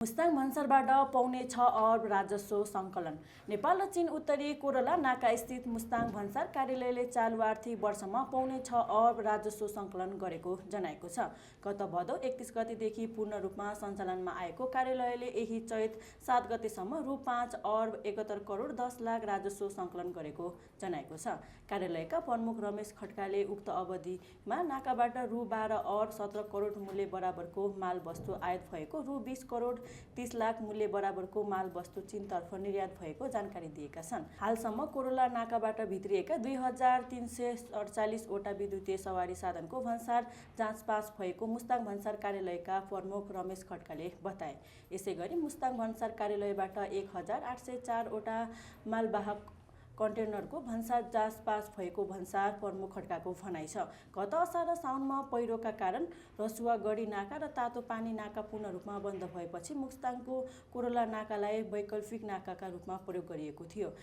मुस्ताङ भन्सारबाट पौने 6 अर्ब राजस्व सङ्कलन। नेपाल र चीन उत्तरी कोरला नाका स्थित मुस्ताङ भन्सार कार्यालयले चालु आर्थिक वर्षमा पौने 6 अर्ब राजस्व सङ्कलन गरेको जनाएको छ। गत भदौ 31 गतेदेखि पूर्ण रूपमा सञ्चालनमा आएको कार्यालयले यही चैत 7 गतेसम्म रु 5 अर्ब 71 करोड 10 लाख राजस्व सङ्कलन गरेको जनाएको छ। कार्यालयका प्रमुख रमेश खड्काले उक्त अवधिमा नाकाबाट रु 12 अर्ब 17 करोड मूल्य बराबरको माल वस्तु आयात भएको, रु 20 करोड 30 लाख मूल्य बराबरको माल वस्तु चीनतर्फ निर्यात भएको जानकारी दिएका छन्। हालसम्म कोरोला नाकाबाट भित्रिएका 2348 वटा विद्युतीय सवारी साधनको भन्सार जाँच पास भएको मुस्ताङ भन्सार कार्यालयका प्रमुख रमेश खड्काले बताए। यसैगरी मुस्ताङ भन्सार कार्यालयबाट 1804 वटा मालवाहक कन्टेनरको भन्सार जाँच पास भएको भन्सार प्रमुख खड्काको भनाइ छ। गत असार र साउनमा पहिरोका कारण रसुवागढी नाका र तातो पानी नाका पूर्ण रूपमा बन्द भएपछि मुस्ताङको कोरोला नाकालाई वैकल्पिक नाकाका रूपमा प्रयोग गरिएको थियो।